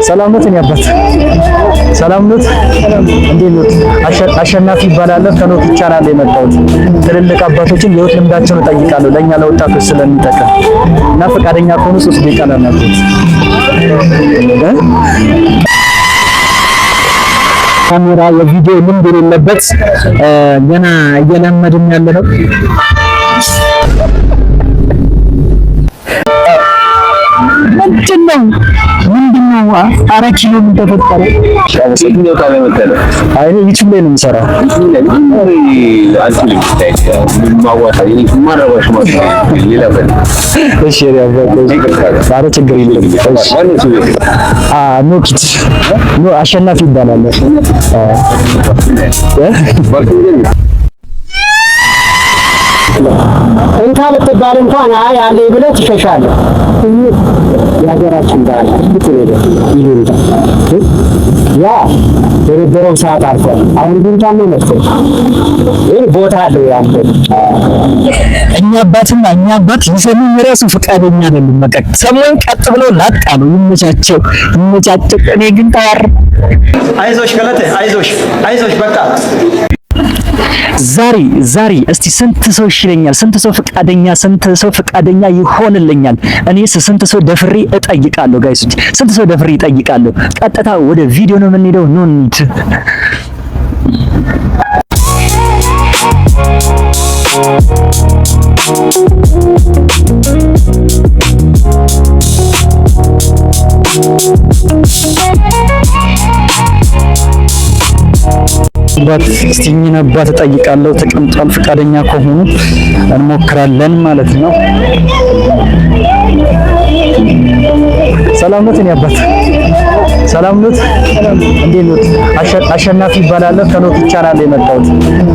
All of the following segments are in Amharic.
ሰላም ኖት? እኔ አባት ሰላም ኖት? እንዴት ኖት? አሸናፊ እባላለሁ። ከኖክ ይቻላል የመጣሁት። ትልልቅ አባቶችን የህይወት ልምዳቸውን እጠይቃለሁ ለእኛ ለወጣቶች ስለሚጠቅም እና ፈቃደኛ ከሆኑ 3 ደቂቃ ላናግሮት እ? ካሜራ የቪዲዮ ልምድ የሌለበት ገና እየለመድን ያለ ነው። ምንድን ነው? ምንድን ነው? አራት ኪሎ ምን ተፈጠረ? የትኛው ጣቢያ መተህ ነው? አይ፣ እኔ ዩቲዩብ ላይ ነው የምሰራው። አልችልም። ማረባሽ ሌላ በል። እሺ፣ ኧረ ችግር የለም። እሺ። አ ኖ ኪድ ኖ አሸናፊ ይባላል። እ? እንካ ብትባል እንኳን አይ አለኝ ብለህ ትሸሻለህ። የሀገራችን ባህል ትልቁ ነገር ይሉኝታ ያ የነበረው ሰዓት አልፏል። አሁን ይሉኝታማ መጥፎ ይህ ቦታ አለው ያንተ። እኛ አባትና እኛ አባት ሊሰሙኝ ራሱ ፈቃደኛ አይደሉም። በቃ ሰሞን ቀጥ ብለው ላጥ አሉ። ይመቻቸው ይመቻቸው። እኔ ግን ታዋር አይዞሽ ገለቴ፣ አይዞሽ፣ አይዞሽ በቃ። ዛሬ ዛሬ እስቲ ስንት ሰው ይሽለኛል? ስንት ሰው ፈቃደኛ ስንት ሰው ፈቃደኛ ይሆንልኛል? እኔስ ስንት ሰው ደፍሬ እጠይቃለሁ? Guys ኦች፣ ስንት ሰው ደፍሬ እጠይቃለሁ? ቀጥታ ወደ ቪዲዮ ነው የምንሄደው። ኑ እንሂድ። አባት፣ እስቲ እኚህን አባት እጠይቃለሁ። ተቀምጧል። ፈቃደኛ ከሆኑ እንሞክራለን ማለት ነው። ሰላም ኖት? እኔ አባት ሰላም ኖት? እንዴት ኖት? አሸናፊ እባላለሁ። ከኖክ ይቻላል የመጣሁት።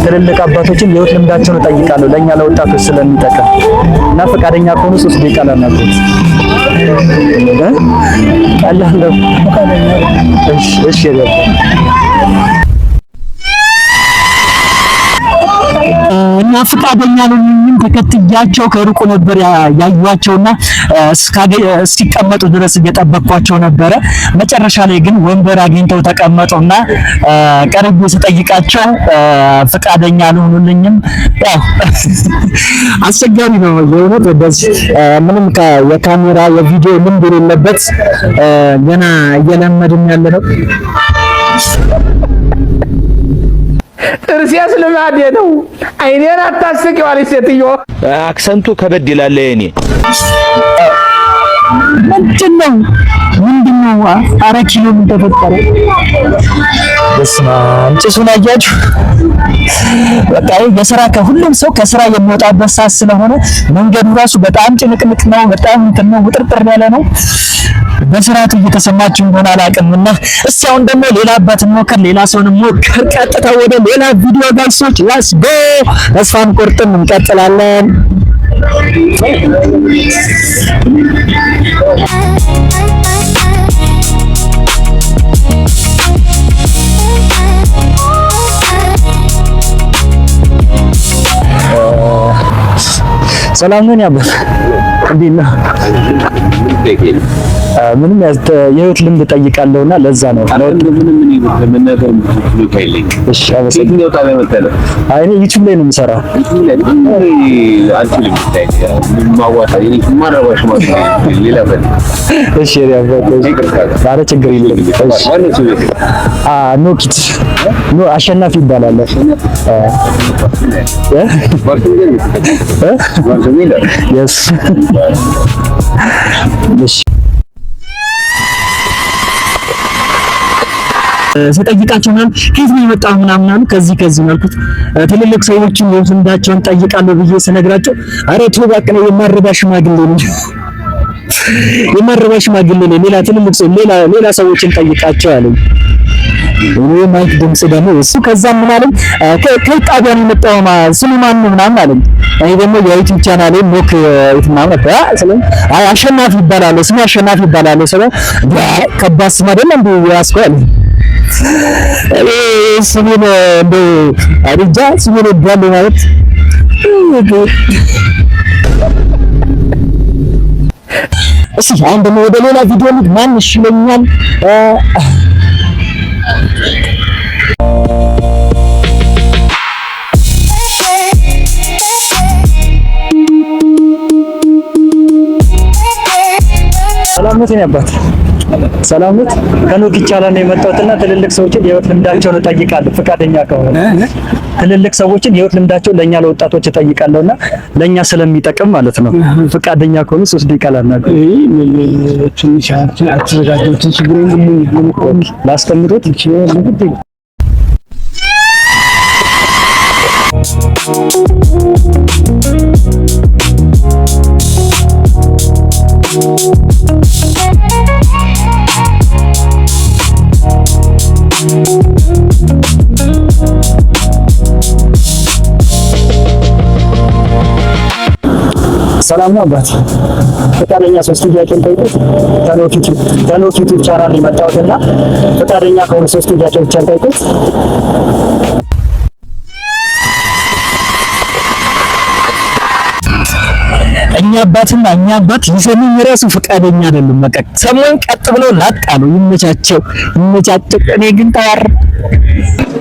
ትልልቅ አባቶችን የህይወት ልምዳቸውን እጠይቃለሁ ለእኛ ለወጣቶች ስለሚጠቅም እና ፈቃደኛ ከሆኑ 3 ደቂቃ ላናግሮት እ? ቀላል ነው። እሺ እሺ። እና ፈቃደኛ አልሆኑኝም። ተከትያቸው ከሩቁ ነበር ያዩዋቸውና እስኪቀመጡ ድረስ እየጠበቅኳቸው ነበረ። መጨረሻ ላይ ግን ወንበር አግኝተው ተቀመጡና ቀርቤ ስጠይቃቸው ፈቃደኛ አልሆኑልኝም። ያው አስቸጋሪ ነው የእውነት። በዚህ ምንም የካሜራ የቪዲዮ ልምድ የሌለበት ገና እየለመድን ያለ ነው። ጥርሴስ ልማዴ ነው። አይኔን አታስቂው አለች ሴትዮ። Accent ኡ ከበድ ይላል የኔ። ምንድን ነው? ምንድን ነው? አራት ኪሎ ምን ተፈጠረ? በስመ አብ፣ ጭሱን አያችሁ? በቃ ይሄ የስራ ከሁሉም ሰው ከስራ የሚወጣበት ሰዓት ስለሆነ መንገዱ ራሱ በጣም ጭንቅንቅ ነው። በጣም እንትን ነው፣ ውጥርጥር ያለ ነው። በስርዓቱ እየተሰማችሁ እንደሆነ አላውቅም። እና እስቲ አሁን ደግሞ ሌላ አባት እንሞክር፣ ሌላ ሰውን እንሞክር። ቀጥታ ወደ ሌላ ቪዲዮ guys ኦች፣ let's go። ተስፋ አንቆርጥም፣ እንቀጥላለን። ሰላም ነው አባት፣ እንዴት ነው? ምንም የህይወት ልምድ እጠይቃለሁና ለዛ ነው። እሺ፣ አመሰግናለሁ። የትኛው ጣቢያ መተህ ነው? አይ፣ እኔ ዩቲዩብ ላይ ነው የምሰራው። አልችልም። ማረባሽ ሌላ በል። እሺ ኧረ ችግር የለም። እሺ። አ ኖ ኪድ ኖ አሸናፊ ይባላል። እ? እ? Yes። እሺ። ስጠይቃቸው ምናምን ከየት ነው የመጣው ምናምን አሉ። ከዚህ ከዚህ ነው አልኩት። ትልልቅ ሰዎችን የህይወት ልምዳቸውን ጠይቃለሁ ብዬ ስነግራቸው ኧረ ተው እባክህ ነው የማረባ ሽማግሌ ነኝ፣ የማረባ ሽማግሌ ነኝ። ሌላ ትልልቅ ሰው ሌላ ሌላ ሰዎችን ጠይቃቸው አለኝ። እኔ mic ድምጽ ደግሞ እሱ ከዛ ምን አለኝ፣ ከየት ጣቢያ ነው የመጣው ስሙ ማን ነው ምናምን አለኝ። እኔ ደግሞ የዩቲዩብ ቻናሌ ሞክ የት ምናምን ነበር ስለ አይ አሸናፊ ይባላል፣ ስሙ አሸናፊ ይባላል ስለ ከባድ ስም አይደለም እንዴ ያስኩ አለኝ። እኔ ስሜን እንደው እንጃ ስሜን እወደዋለሁ ማለት። እስኪ አሁን ደግሞ ወደ ሌላ ቪዲዮ እንሂድ። ማን እሺ ይለኛል? ሰላም ነዎት የኔ አባት? ሰላም ነዎት? ከኖክ ይቻላል ነው የመጣሁትና ትልልቅ ሰዎችን የህይወት ልምዳቸውን እጠይቃለሁ ፈቃደኛ ከሆነ። ትልልቅ ሰዎችን የህይወት ልምዳቸውን ለእኛ ለወጣቶች እጠይቃለሁና ለእኛ ስለሚጠቅም ማለት ነው። ፈቃደኛ ከሆኑ 3 ደቂቃ ላናግር። ትንሽ አልተዘጋጀሁትም። ችግር የለም። ላስቀምጦት? ሰላም ነው አባት? ፈቃደኛ ሶስት ጥያቄ ልጠይቅዎት? ከኖክ YouTube channel የመጣሁትና ፈቃደኛ ከሆኑ ሶስት ጥያቄዎች ልጠይቅዎት? እኛ አባትና እኛ አባት ሊሰሙኝ ራሱ ፈቃደኛ አይደሉም። በቃ ሰሞን ቀጥ ብለው ላጥ አሉ። ይመቻቸው ይመቻቸው። እኔ ግን ታር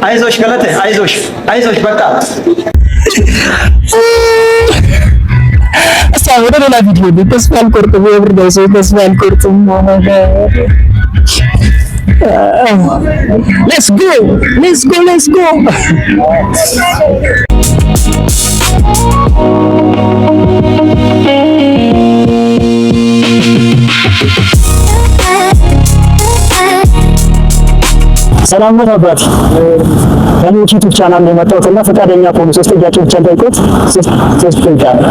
አይዞሽ ገለቴ፣ አይዞሽ፣ አይዞሽ በቃ። እስቲ ወደ ሌላ ቪዲዮ። ተስፋ አልቆርጥም። የብር ሰው ተስፋ አልቆርጥም። Let's go, let's go, let's go። ሰላም ነው አባት? ከኖክ YouTube channel ነው የመጣሁት እና ፈቃደኛ ከሆኑ ሶስት ጥያቄዎች ልጠይቅዎት። 3 ደቂቃ ነው።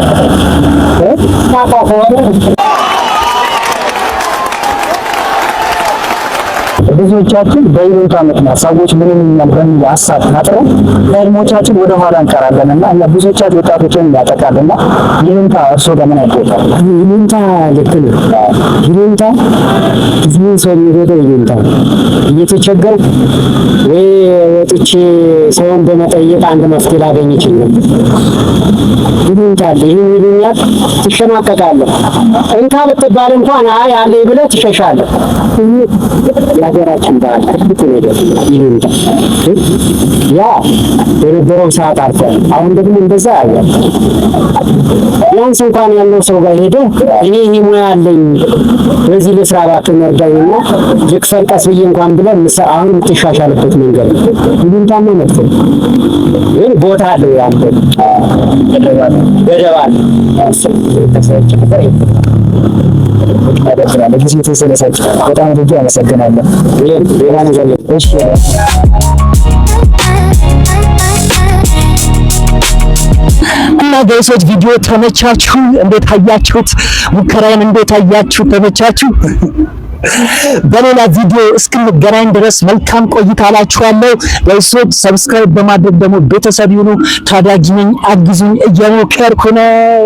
ብዙዎቻችን በይሉኝታ ምክንያት ሰዎች ምን ይሉኛል በሚል ሀሳብ ታጥረን ከህልሞቻችን ወደ ኋላ እንቀራለን እና እኛ ብዙዎቻችን ወጣቶችን ያጠቃል እና ይሉኝታ እርስዎ ለምን አይጎዳም? ይሉኝታ ልክ ነው። ይሉኝታ ብዙ ሰው የሚጎዳው ይሉኝታ ነው። እየተቸገርኩ ወይ ወጥቼ ሰውን በመጠየቅ አንድ መፍትሄ ላገኝ ይችል ነበር። ይሉኝታ አለ። ይህን ይሉኛል፣ ትሸማቀቃለህ። እንካ ብትባል እንኳን አይ አለኝ ብለህ ትሸሻለህ። ይህ የሀገራችን ባህል ትልቁ ነገር ይሉኝታ። ያ የነበረው ሰዓት አልፏል። አሁን ደግሞ እንደዛ ያለ ቢያንስ እንኳን ያለው ሰው ጋር ሄደህ እኔ ይሄ ሙያ አለኝ፣ በዚህ ልስራ፣ እባክህ እርዳኝና ልክፈል ቀስ ብዬ እንኳን ብለህ አሁን የምትሻሻልበት መንገድ ነው። ይሉኝታማ መጥፎ ነው፣ ግን ቦታ አለው፣ ያንተ ገደብ አለው። ጊዜ ስለሰጡ በጣም አድርጌ አመሰግናለሁ። ሌላ ነገር እሺ። እና guys ኦች ቪዲዮ ተመቻችሁ? እንዴት አያችሁት? ሙከራዬን እንዴት አያችሁ? ተመቻችሁ? በሌላ ቪዲዮ እስክንገናኝ ድረስ መልካም ቆይታ እላችኋለሁ። Guys ኦች subscribe በማድረግ ደግሞ ቤተሰብ ይሁኑ። ታዳጊ ነኝ፣ አግዙኝ፣ እየሞከርኩ ነው።